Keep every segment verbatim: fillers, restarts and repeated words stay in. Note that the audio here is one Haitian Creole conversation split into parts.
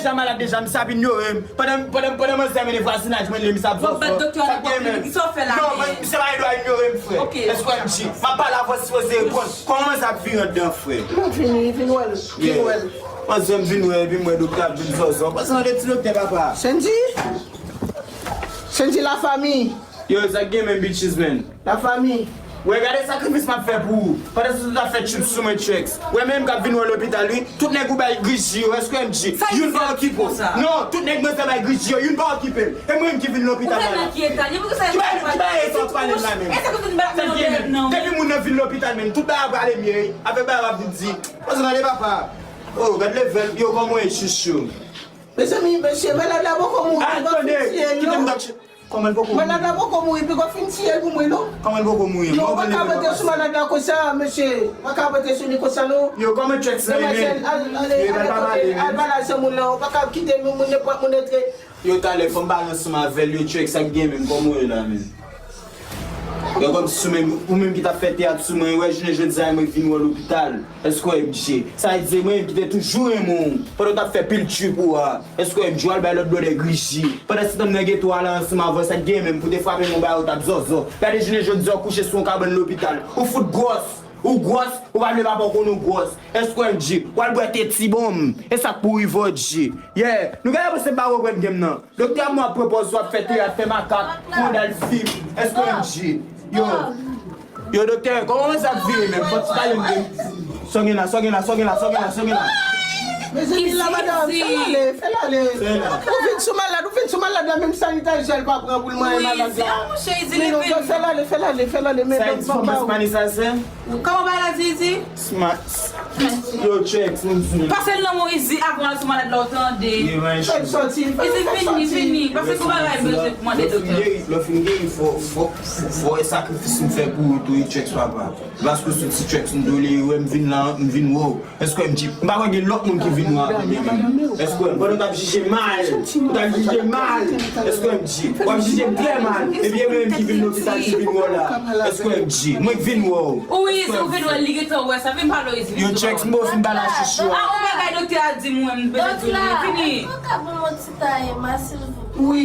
ta malad deja, misye ap inyore m. Pandan, pandan, pandan manzè mennen vwazinaj mwen, li, misye ap zòzò. Sa k gen menm? Non, mwen, misye pa gen dwa inyore m, frè. Èske w wè m di? M ap pale avè w, sipoze reponn. Kòman manzè ap vire anndan, frè? Non, vini, vin wè l. Vin wè l. Manzè m vin wè, epi m wè doktè ap vin zòzò. Panse nan de ti doktè, papa. Sendy? Sendy, lafanmi. Yo, sa k gen menm, bitches, man? Lafanmi. Wè, gade sakrifis m ap fè pou ou. Pandan se tan w ap fè tchip sou mwen, Trex. Wè, menm k ap vin wè w lopital, wi. Tout nèg ou bay griji yo, èske w wè m di? Youn pa okipe w. Non, tout nèg manzè bay griji yo, youn pa okipe m. E mwen menm ki vin lopital la. Ki bagay, ki bagay sa w ap pale m la menm? Sa k gen menm? Depi moun nan vin lopital menm, tout bagay ap prale mye, wi. Avèk bagay w ap vin di. Panse nan de papa. Oh, gad level, yo, kòman w ye, chouchou? Mezanmi, mesye, malad la poko mouri, li poko fin tiye l, non. Kòman l poko mouri? Malad la poko mouri, poko fin tiye l pou mwen, non. Kòman l poko mouri? Non, ou pa ka pote sou malad la konsa, mesye. Ou pa ka pote sou li konsa, non. Yo, kòman Trex la ye menm? Demwazèl, al, al, al, al pale, al pale a moun nan. Ou pa ka kite moun, moun nenpòt moun antre. Yo, talè, fò m pale ansanm avè l. Yo, Trex, sa k gen menm? Kòman w ye la menm? Yo, kòmsi ou menm, ou menm ki t ap fè teyat sou mwen, wè, jounen jodi a, mwen vin wè w lopital. Èske w wè, M J? Sa vle di, mwen menm ki te toujou renmen w, pandan w t ap fè pil tchip ou a. Èske w wè, M J, w al bay lòt blòdè griji? Pandan se tan m nan geto a la ansanm avè w, sa k gen menm pou w te frape m yon bagay ou t ap zòzò? Gade jounen jodi a, w kouche sou yon kabann lopital. Ou fout gwòs! Ou gwòs, ou pa vle papa w konnen w gwòs. Èske w wè, M J? W al bwè te ti bonm. E sa k pou rive w, M J. Yeah, nou genlè panse m pa konprann game nan. Doktè ap mwen ap pran pòz w ap fè teyat, fè makak, fondal fim. Èske w wè, M J? Yo. Yo, doktè, kòman sa ap vire menm? Fò ti pale m de. Sa w gen la, sa w gen la, sa w gen la, sa w gen la, sa w gen la. Mezanmi, la madanm, fè l ale, fè l ale. Ou vin sou malad, ou vin sou malad la, menm sanitay jèl pa pran pou l manyen malad la. Men non, fè l ale, fè l ale, fè l ale, men sa e di fòm Manny sa, sè? Kòman bagay la di, Izi? Sma-, yo, Trex, moun sou. Pase l nan men Izi avan l sou malad la, w tande. Fè l sòti, fè l sòti. Izi, vini, vini. Pase kou bagay, bezwen mande doktè. Lè w fin geri, lè w fin geri, fò, fò, fò, fò e sakrifis m fè pou ou tou, wi, Trex papa. Paske sou ti Trex m tolere, wè m vin la, m vin wè w. Èske w wè, M J, m pa kwè gen lòt moun ki vin wè avè m menm. Èske w wè, pandan w t ap jije mal, ou t ap jije mal. Èske w wè, M J, w ap jije m trè mal. Epi e mwen menm ki vin lopital, ki vin wè w la. Èske w wè, M J, mwen k vin wè w. Wi, si w vin wè l, li gentan wè sa. Vin pale w, Izi. Yo, Trex, m ba w fin pale a chouchou a. A, yon bagay doktè a di m, mwen, m bezwen di nou. Vini. Ou ka ban m yon ti taye, ma, silvouplè? Wi.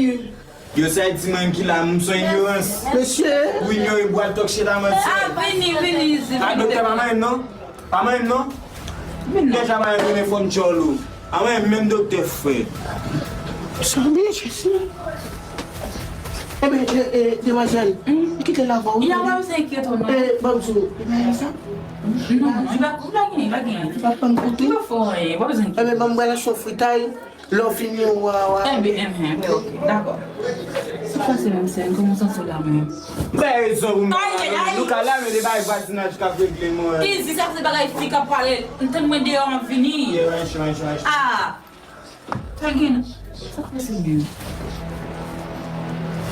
Yo, sa e di mwen ki la, m son inyorans. Mesye. Ou inyore bwat tòk chita manti. A, vini, vini, Izi. A, doktè pa manyen m non. Pa manyen m non. Vini. Deja pa renmen fòm djòl ou. A, mwen menm doktè frè. Sanble Jezi. Ebyen, e, e, demwazèl, kite l avè w. Y a pa bezwen enkyete w non. E, ban m di w, li pa gen sa? Non, li pa, li pa gen, li pa gen. Li pa pran kouto? Li pa fè anyen, pa bezwen enkyete. Ebyen, ban m bwè l sou fritay. Lè w fini, w a, w a. Enben, enben, ok, ok, dakò. Sa k pase menm, sè m? Kòman w santi w la menm? M bay rezon pou m pa la menm. Nou ka la, men de bagay vwazinaj k ap regle, mwen. Izi, sa se bagay fi k ap pale. M tann mwen deyò, m ap vini. Yeah, ranch, ranch, ranch. Ah! Sa gen? Sa k pase menm?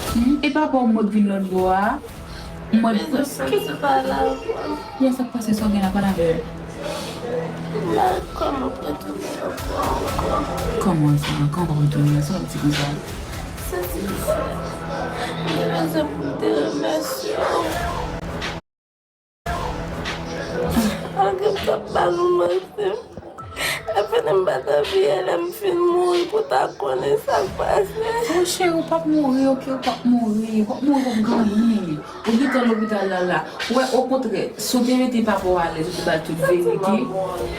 Hmm? E papa w mwen k vin lòt bò a? Mwen prèske. Yo, sa k pase, sa w gen la, pale avè m. M pa kwè m ap retounen ankò, ankò. Kòman sa? Kòman w ap retounen? Sa w ap di konsa? Se sinsè. M te bezwen pou m te remèsye w. Malgre m t ap mal ou manti m. Lè fini m pa t anvi ye, lè m fin mouri pou w ta konnen sa k pase. Oh, cheri, ou p ap mouri, ok, ou p ap mouri. W ap mouri, w ap ganyen. Ou gentan lopital la la. Ou wè, okontrè, si w te mete papa w alèz, ou te ba l tout verite,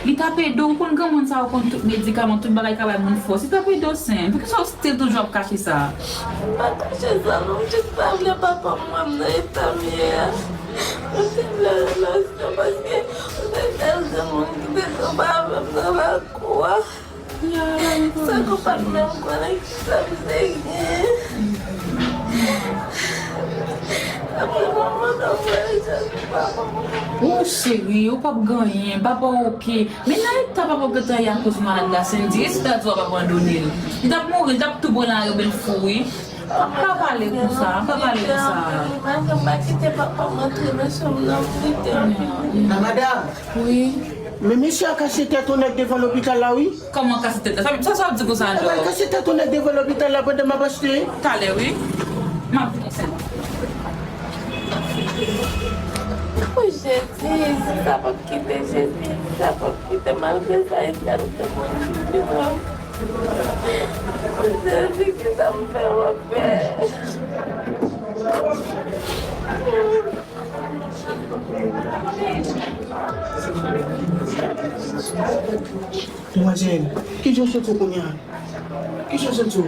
li t ap ede w. Ou konn granmoun sa yo konn tout medikaman, tout bagay ka bay moun fòs. Li t ap ede w, sè m. Poukisa w still toujou ap kache sa? M pa kache sa non, m jis pa vle papa m wè m nan eta m ye a. M te vle remèsye w paske ou te sèl granmoun ki te kanpe avè m nan lakou a. Sa ke w pa t menm konnen kisa m te gen. Apre manman nan vwayaje, papa m. Oh, cheri, ou p ap ganyen, papa w oke. Men nan eta papa w gentan ye akoz malad la, Sendy, e si ta di w ap abandone l? Li t ap mouri, li t ap tou pran lari oubyen l fou, wi. Pa pale konsa, pa pale konsa. Mwen pa kite papa m antre nan chanm nan pou kite m. La madam. Wi. Men mesye a kase tèt yon nèg devan lopital la, wi. Kòman kase tèt la? Sa, sa, sa w ap di konsa ankò? Ebyen, kase tèt yon nèg devan lopital la pandan m ap achte. Talè, wi. M ap vini, sè. O Jezi, si sa p ap kite, Jezi, si sa p ap kite, malgre sa, e tèl ke mwen vin an. Sezi, kisa m fè w anpè? Demwazèl, kijan w santi w kounye a? Kijan w santi w?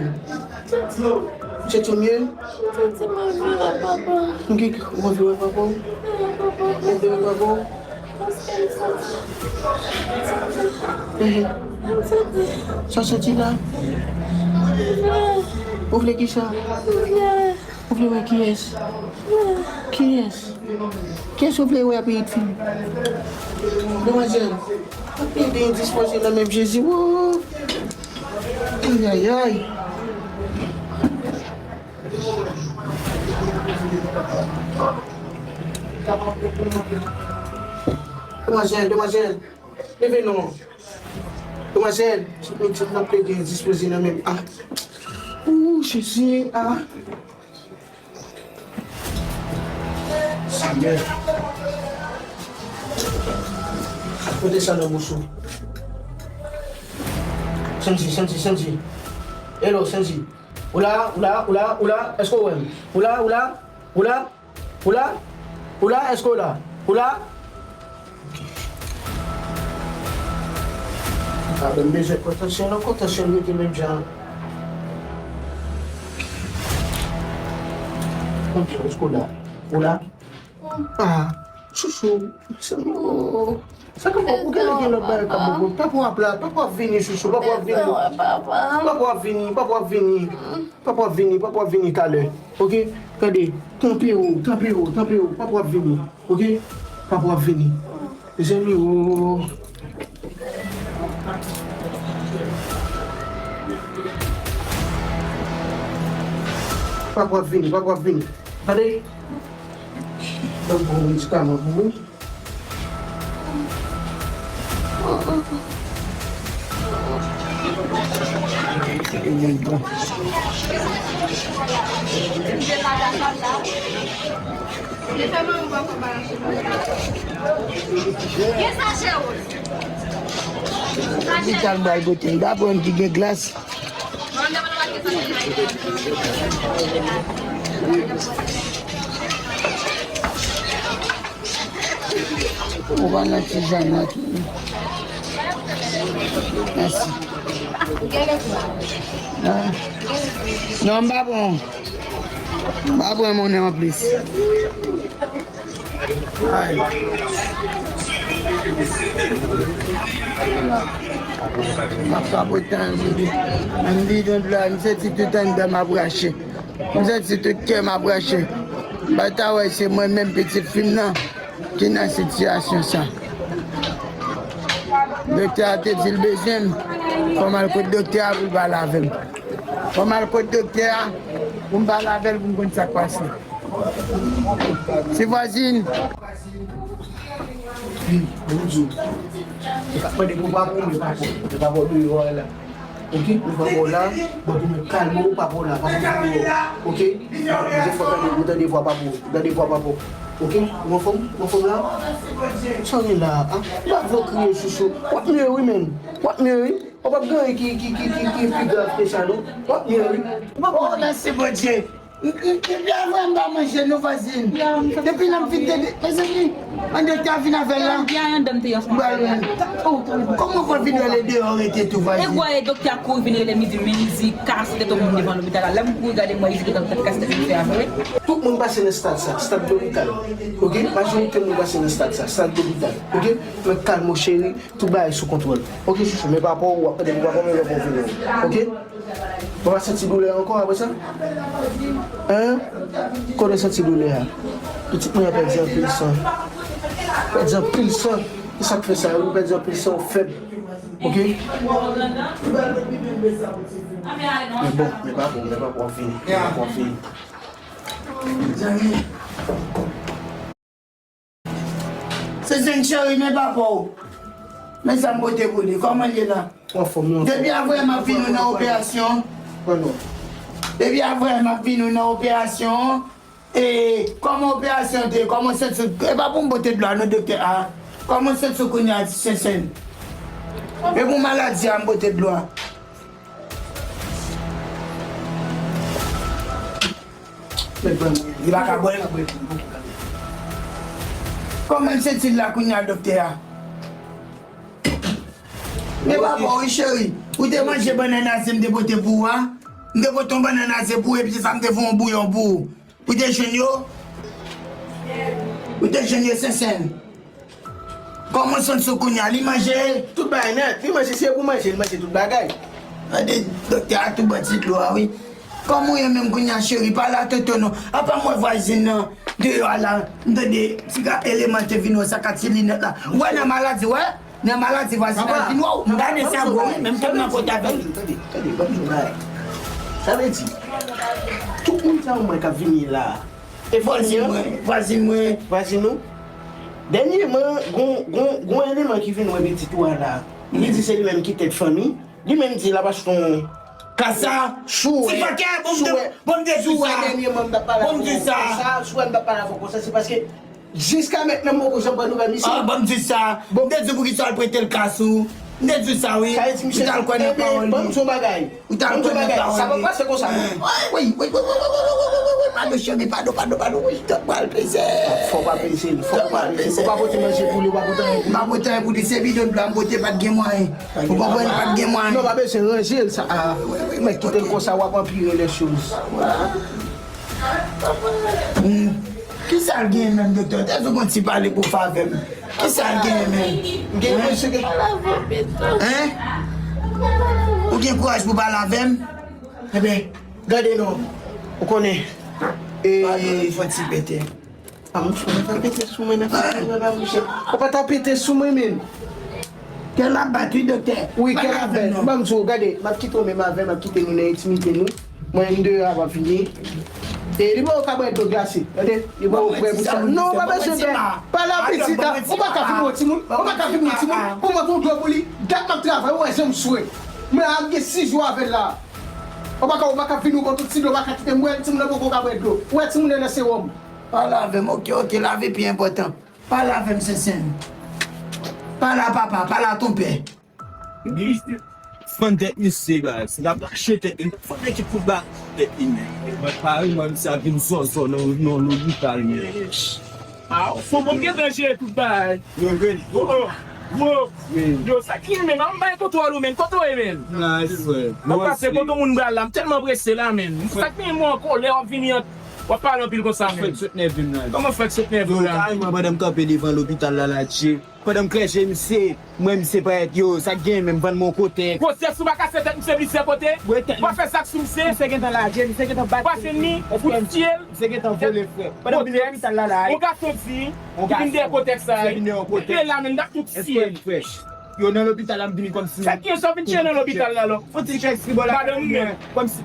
Ou santi w mye? M santi m anvi wè papa. Ou gen, ou anvi wè papa w? Wè papa. Ou anvi wè papa w? Paske m santi. Mhm. M santi. Sa w santi la? Ou vle kisa? Ou vle wè kiyès? Kiyès? Kiyès ou vle wè apre Yitfin? Demwazèl, anpil de endispoze nan men Jezi. Woo! Ayayay! Demwazèl, demwazèl, leve non. Demwazèl, se pou di nan plede endispoze nan men. Ah. Ooh, Jezi, ah. Senyè. Mete sa nan bouch ou. Senzi, Senzi, Senzi. Hello, Senzi. Ou la, ou la, ou la, ou la, èske w wè m? Ou la, ou la, ou la, ou la, ou la, èske w la? Ou la? Ah, ben, m bezwen pran tansyon l ankò, tansyon l rete menm jan. Tansyon, èske w la? Ou la? Ah, chouchou, se mwen. Sa k fè ou genlè gen lòt bagay k ap bokote? Papa w ap la, papa w ap vini, chouchou, papa w ap vini. Papa w ap vini, papa w ap vini. Papa w ap vini, papa w ap vini talè. Oke? Tande, tanpri w, tanpri w, tanpri w, papa w ap vini. Oke? Papa w ap vini. Mezanmi, o. Papa w ap vini, papa w ap vini. Tande? Ban m pran medikaman pou ou. Lopital m pral pote l. Dabò m ki gen glas. Ou pa nan ti jèn nan tou. Mèsi. Ah. Non, m pa pran. M pa pran monnen anplis. Ay. M ap papote anpil. Ann bidon dlo a, m santi tout anndan m ap rache. M santi tout kè m ap rache. M pa ta wè se mwen menm pitit fi m nan ki nan sitiyasyon sa. Doktè a te di l bezwen m. Fò m al kot doktè a pou l pale avè m. Fò m al kot doktè a pou m pale avè l pou m konn sa k pase. Se vwazin. Wi, bonjou. Mwen mande pou papa w, men papa w, men papa w deyò a la. Oke, men papa w la, mwen di mwen kalme w, papa w la, papa w deyò. Oke? Mwen fò tande, mwen tande vwa papa w, tande vwa papa w. Oke? Ou anfòm? Ou anfòm la? Sa w gen la a? Ou pa vle kriye, chouchou. W ap mye wi, menm. W ap mye wi. Ou p ap gen anyen ki, ki, ki, ki, ki pi grav ke sa, non. W ap mye wi. Ou pa... Oh, mèsi Bondye. Depi avè m pa manje non vwazin. Depi lè m fin te, mezanmi, an doktè a vin avè l la. Byen, yon dam te yon... Kòman w konn vin rele deyò rete tou vwazin? E kwa e doktè a kouri vin rele midi, men li di kase tèt yon moun devan lopital la. Lè m kouri gade m wè li di doktè kase tèt misye a vre. Tout moun pase nan stad sa, stad lopital. Oke? Majorite moun pase nan stad sa, stad lopital. Oke? Men kalme w cheri, tout bagay sou kontwòl. Oke chouchou, men papa w, w ap tande pou papa w, men lè w vini. Oke? Ou pa santi doulè ankò apre sa? Hein? Kote w santi doulè a? Pitit mwen an pèdi anpil san. Pèdi anpil san. Se sa k fè sa, wi, pèdi anpil san, ou fèb. Oke? Men bon, men pa bon, men pa bon, fini. Men pa bon, fini. Se Zen cheri, men papa w. Men sa m pote pou li. Kòman l ye la? Anfòm, non. Depi avè m ap vin ou nan operasyon. Pran non. Depi avè m ap vin ou nan operasyon. E kòman operasyon te ye? Kòman w santi w? E pa pou m pote dlo a non, doktè a. Kòman w santi w kounye a, Sensèn? E pou maladi a m pote dlo a. Li pa ka bwè l. Kòman l santi l la kounye a, doktè a? Men papa w wi, cheri. Ou te manje bannann aze m te pote pou ou a? M te pote yon bannann aze pou ou, epi se sa m te fè yon bouyon pou ou. Ou te jwenn yo? Ou te jwenn yo, Sensèn? Kòman w santi w kounye a? Li manje? Tout bagay nèt. Li manje, si e pou manje, li manje tout bagay. Gade, doktè a tou bò ti dlo a, wi. Kòman w ye menm kounye a, cheri? Pale a Toto non. Apa m wè vwazin nan deyò a la, m tande ti ka eleman te vin wè sa ka ti linèt la. Ou wè nan maladi, wè? Nan maladi vwazin nan vin wè w. M gade sa gwo, wi, menm ke m nan kote avè l. Tande, tande, tande, ban m di w bagay. Sa vle di, tout moun sa yo mwen k ap vini la. E vwazin mwen, vwazin mwen. Vwazin nou? Dènyèman, gon, gon, gon eleman ki vin wè pitit ou a la. Li di se li menm ki tèt fanmi. Li menm di l ap achte yon kasa, chouwè, ti pakè, bon, m te, chouwè, bon, m te di w sa. Dènyèman, m t ap pale avè w konsa, chouwè, m t ap pale avè w konsa, se paske jiska mentnan, m poko janm pran nouvèl misye. Ah, bon, m di w sa. Bon. M te di w poukisa l prete l kas ou. M te di w sa, wi. Sa vle di, misye, ou t al kwè nan pawòl li. Ban m di w yon bagay. Ou t al kwè nan pawòl li. Sa pa pase konsa. Wi, wi, wi, wi, padon, cheri, padon, padon, padon, wi, tan pral peze. Fò w pa peze l, fò w pa peze l. Ou pa pote manje pou li, ou pa pote anyen pou li. M pa pote anyen pou li, se bidon dlo a m pote, pa t gen mwayen. Ou konprann, pa t gen mwayen. Non, pa bezwen ranje l, sa. Ah, men kite l konsa, w ap anpire lè choz. Hmm. Kisa l genyen menm, doktè? Tèt ou gon ti pale pou favè m. Kisa l genyen menm? M gen yon seke. Hein? Ou gen kouraj pou pale avè m? Enben, gade non. Ou konnen. E, padon, fò ti pete. Ah, monchè, ou pa ta pete sou mwen nan figi mwen la, monchè. Ou pa ta pete sou mwen, menm. Kè l ap bat, wi, doktè. Wi, kè l ap bat. Ban m di w, gade, m ap kite w menm avè m, m ap kite nou nan entimite nou. Mwen, m deyò a, m ap vini. E li ba w ka bwè dlo glase, tande? Li ba w bwè pou sa. Non, ou pa bezwen pè. Pale a pitit la. Ou pa ka vin wè timoun. Ou pa ka vin wè timoun. Pou mwen, pou dlo pou li. Dat m ap travay, ou wè jan m swe. Mwen, ap gen sis jou avè l la. Ou pa ka, ou pa ka vin ou konn tout ti dlo, ou pa ka kite m bwè, timoun nan poko ka bwè dlo. Ou wè timoun nan nan sewòm. Pale avè m, oke, oke, lavi pi enpòtan. Pale avè m, Sensèn. Pale a papa, pale a tonpè. Fann tèt misye, baz. L ap rache tèt li. Fann ekip foutbòl tèt li, men. Mwen pare, mwen, misye ap vin zòzò nan, nan lopital, men. Ah, fò bon gentan jere tout bagay. Yo, gwo, gwo. Yo, sa ki menm? An bay kontwòl ou, men. Kote w ye, men? Nice, frè. Mwen pase kote moun pral la. M tèlman prese la, men. Sa ki menm mwen an kòlè, w ap vini an W ap pale anpil konsa menm. Frè, sot nève m nan. Kòman frè, sot nève m nan? Yo, kareman, pandan m kanpe devan lopital la, la, Dye, pandan m klèche misye, mwen, misye parèt, yo, sa k genyen menm, vann mwen yon kote. Gwosès ou pa kase tèt misye plizyè kote? W ap fè zak sou misye? Misye gentan lage, misye gentan bat. Ou pa jwenn li? Ou tiye l? Misye gentan vole, frè. Pandan m vin lopital la, la. Yon gason di, ki vin dèyè kotèks sa, misye vin dèyè yon kotèks. Epi la menm, n ap tout tiye l. Yo nan lopital la, m vini kòmsi. Sa ki sa vin tire nan lopital la, lò? Fò ti chèk si bò la. Madanm mwen. Kòmsi.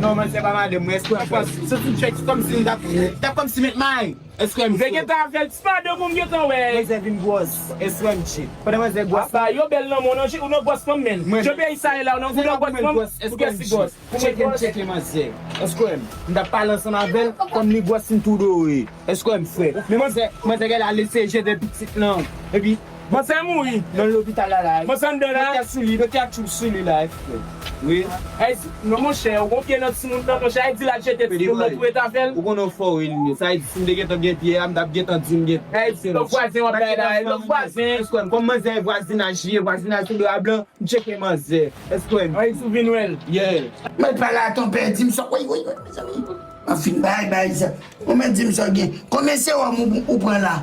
Non, manzè pa madanm mwen, èske w ap fè? Se ti chèk kòmsi m t ap, t ap kòmsi met may. Èske m. Mwen gentan avèti madanm ou, m gentan wè. Manzè vin gwòs, èske m tchit? Pandan manzè gwòs. Apa, yo bèl nan mwen, non, ou nan gwòs fanm, men. Jan peyi sa ye la, ou nan gwòs fanm, ou gen ti gwòs. Tcheke m tcheke manzè. Èske w wè m? M t ap pale ansanm avè l, kòm li gwòs m tou dore. Èske w wè m, frè? Men manzè, manzè genlè al eseye jete pitit lan. Epi manzè mouri. Nan lopital la, la. Manzè anndan la. Doktè sou li, doktè ap tchoul sou li la, frè. Wi. Ay, non, monchè, ou gon pye nan timoun nan, monchè, ay di l al jete timoun nan pou ret avè l. Ou konnen w fò, wi, li. Sa vle di, si m te gentan gen pye a, m t ap gentan di m gen. Ay, lòt vwazen w ap bay la, lòt vwazen. Èske w wè m? Kòm manzè vwazinaj li ye, vwazinaj tou dwa blan. M tcheke manzè. Èske w wè m? Ay, sou vin wè l. Yeah. Mèt pale a tonpè, di m sa. Wi, wi, wi, mezanmi. M ap fin bay, bay sa. Ou mèt di m sa w gen. Konbyen sewòm ou, ou pran la?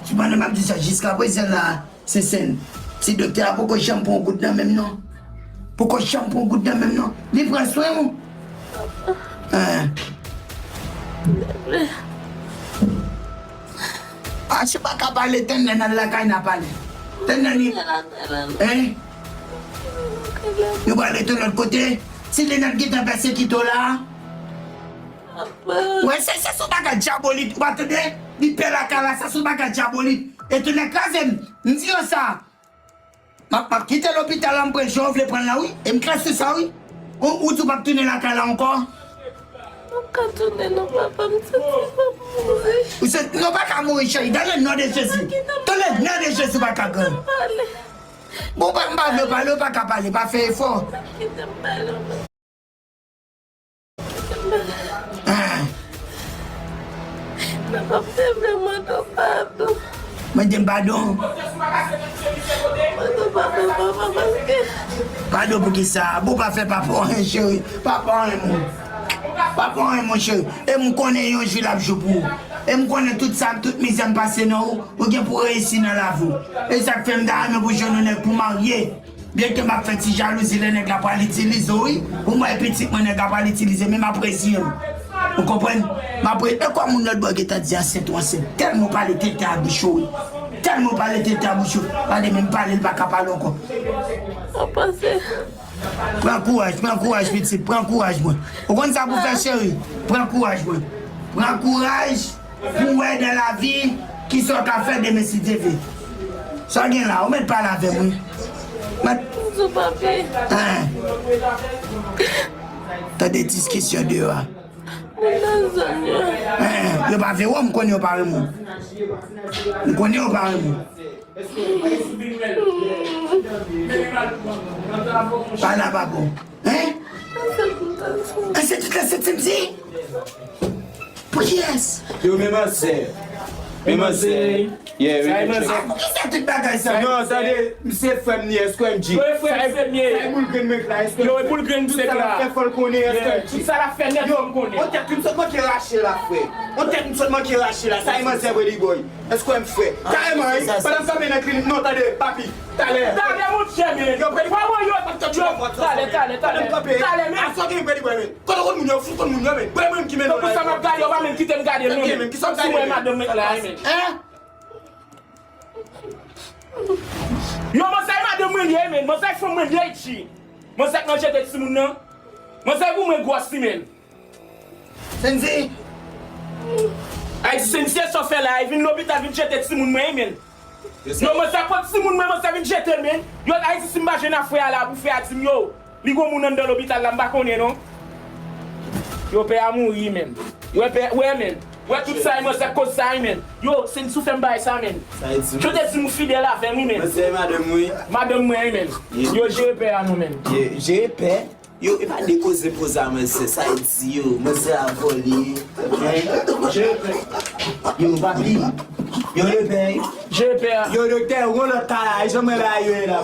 Sepandan, m ap di sa, jiskaprezan la, Sensèn, ti doktè a poko janm pran yon gout nan men m, non. Poko janm pran yon gout nan men m, non. Li pran swen ou? Hein. Ah, si w pa ka pale, tann lè n al lakay n a pale. Tann lè li. Hein? Nou prale tou lòt kote. Si Lenat gentan pèsekite w la. Wè, se, se sou bagay dyabolik. Ou pa tande? Li pè lakay la, se sou bagay dyabolik. E tou nèg kraze m. M di yo sa. M ap, m ap kite lopital la, m pran jan w vle pran l la, wi. E m klè sou sa, wi. Ou, ou di w p ap tounen lakay la ankò? M p ka tounen non, papa, m santi m ap mouri. Ou santi, non, w pa ka mouri, cheri. Dans le nom de Jésus. Dans le nom de Jésus, w pa ka grann. Bon, m pa, m pa vle w pale, w pa ka pale, pa fè efò. Kite m pale. Ah. Mande m padon. Padon pou ki sa? Bon, pa fè papa anyen, cheri. Papa anyen, mon. Papa anyen, mon cheri. E m konnen yon jou l ap jou pou ou. E m konnen tout sa, tout mizè m pase nan ou, ou gen pou reyisi nan lavi w. E sa k fè m ta renmen pou jwenn yon nèg pou marye. Byenke m ap fè ti jalouzi lè nèg la pral itilize w, wi. Pou mwen, e pitit mwen nèg la pral itilize, men m ap reziye m. Ou konprann? M ap re-, e kòm moun lòt bò gentan di ansent ou ansent. Tèlman w pale tenten ak bouch ou, wi. Tèlman w pale tenten ak bouch ou. Gade, menm pale, l pa ka pale ankò. Sa pase. Pran kouraj, pran kouraj, pitit, pran kouraj, mwen. Ou konn sa pou fè, cheri? Pran kouraj, mwen. Pran kouraj. Pou wè nan lavi, kisa w ka fè demen si Dye vle. Sa w gen la, ou mèt pale avè m, wi. Mèt. Sou papye. Hein. Tande diskisyon deyò a. Mwen nan zòn yo. Hein, yo pa vle wè w, m konnen yo pa renmen w. M konnen yo pa renmen w. Pale a pa bon. Hein? Ansent tout la sèt, ti m di. Pou kiyès? Yo, men manzè. Men manzè. Yeah, men manzè. Poukisa tout bagay sa? Non, tande, m se frè m li ye, èske w wè m di? Yo, e frè m, se m ye. Sa e boul grenn m la, èske w wè m di? Yo, e boul grenn m la. Tout sa l ap fè, fò l konnen, èske w wè m di? Tout sa l ap fè nèt, fò m konnen. On tèt m sot manke rache la, frè. On tèt m sot manke rache la, sa e manzè Brady Boy. Èske w wè m frè? Kareman, wi. Pandan m kanpe nan klinik, non, tande, papi. Talè. Talè, monchè, men. Yo, Brady Boy. Yo, talè, talè, talè, talè, men. Talè, men. Asa w gen Brady Boy, men. Kote w konn moun yo, fout konn moun yo, men. Brady Boy, menm ki men. Donk, pou sa m ap gade, w pa menm kite m gade l, non, men. Kisa w gade, men? Sou mwen, madanm mwen la, men. Hein? Yo, manzè, madanm mwen li ye, men. Manzè, fanm mwen li ye, G. Manzè k nan jete timoun nan. Manzè, pou mwen gwòs li, men. Senzi. Ay, Senzi, se sa w fè la, e vin lopital, vin jete timoun mwen, men. Yo, manzè pran timoun mwen, manzè vin jete l, men. Yo, Ayiti, si m pa jwenn a frè a la, pou frè a di m, yo, li gon moun anndan lopital la, m pa konnen, non. Yo, pè a mouri, men. Wè, pè, wè, men. Wè, tout sa, manzè koz sa, men. Yo, Senzi, ou fè m bay sa, men. Yo te di m ou fidèl avè m, wi, men. Manzè, madanm, wi. Madanm mwen, wi, men. Yo, jere pè a non, men. Jere pè? Yo, e pa de koze poze a manzè, sa e di yo, manzè a vòlè, hein? Yo, papi, yo, lepè, lepè. Yo, doktè, ou gon lòt ka la, e jan mwen la, yo, e la.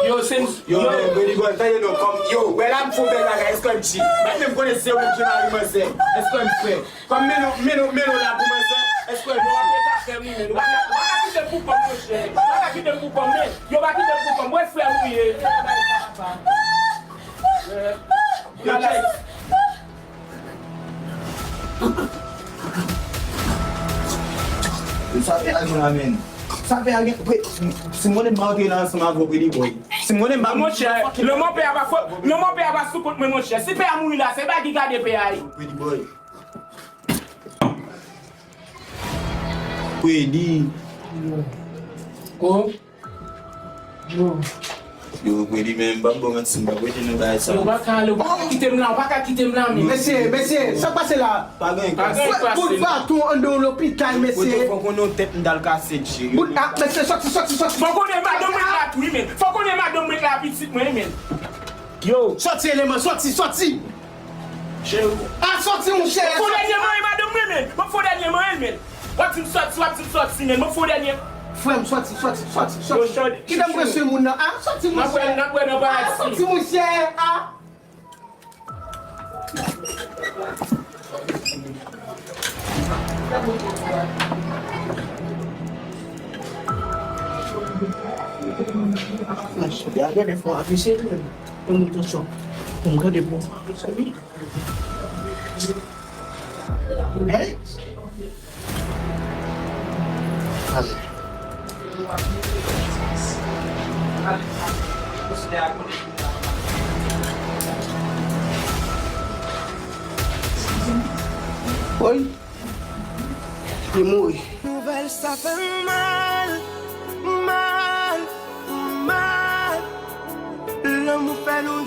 Yo, se m, yo, yo, men, Brady Boy, tande non, kòm, yo, wè la m fè w bèl bagay, èske w wè m di? M pa t menm konnen si se ou menm ki mari manzè, èske w wè m frè? Kòm men nou, men nou, men nou la pou manzè, èske w ap ret avè m, men? Ou pa ka, ou pa ka kite m pou kò m, monchè. Ou pa ka kite m pou kò m, men. Yo pa kite m pou kò m. Wè frè m ou ye. Yo, Alex. Sa pè a gen la, men. Sa pè a gen, si m konnen m pa antre la ansanm avè w, Brady Boy. Si m konnen m pa. Monchè, non, mon pè a pa fò, non, mon pè a pa sou kont mwen, monchè. Si pè a mouri la, se pa ki gade pè a, wi. Brady Boy. Kwedi. Ko? Yo. Yo, Kwedi, men m p ap ba w manti, m pa kwedi nan bagay sa. Yo, w pa ka ale, w pa ka kite m la, w pa ka kite m la, men. Mesye, mesye, sa k pase la? Pa gen klas. Pa gen klas. Bout baton anndan yon lopital, mesye. Fò konnen yon tèt m t al kase, G. Bout, ah, mesye, sòti, sòti, sòti. Fò konnen madanm mwen la tou, wi, men. Fò konnen madanm mwen la pitit mwen, wi, men. Yo. Sòti, eleman, sòti, sòti. Cheri. Ah, sòti, monchè. Fò dènye manyen madanm mwen, men. Bon, fò dènye manyen, men. W ap di m sòti, w ap di m sòti, men. Bon, fò dènye. Frè m, sòti, sòti, sòti, sòti. Kite m prese moun nan. Ah, sòti, monchè. N ap wè, n ap wè nan paradi. Ah, sòti, monchè. Ah. Gade fò avanse, men. Pou m gade pou. Hey! Woy! Li mouri. Nouvèl sa fè m mal, mal, mal. Lanmou fè nou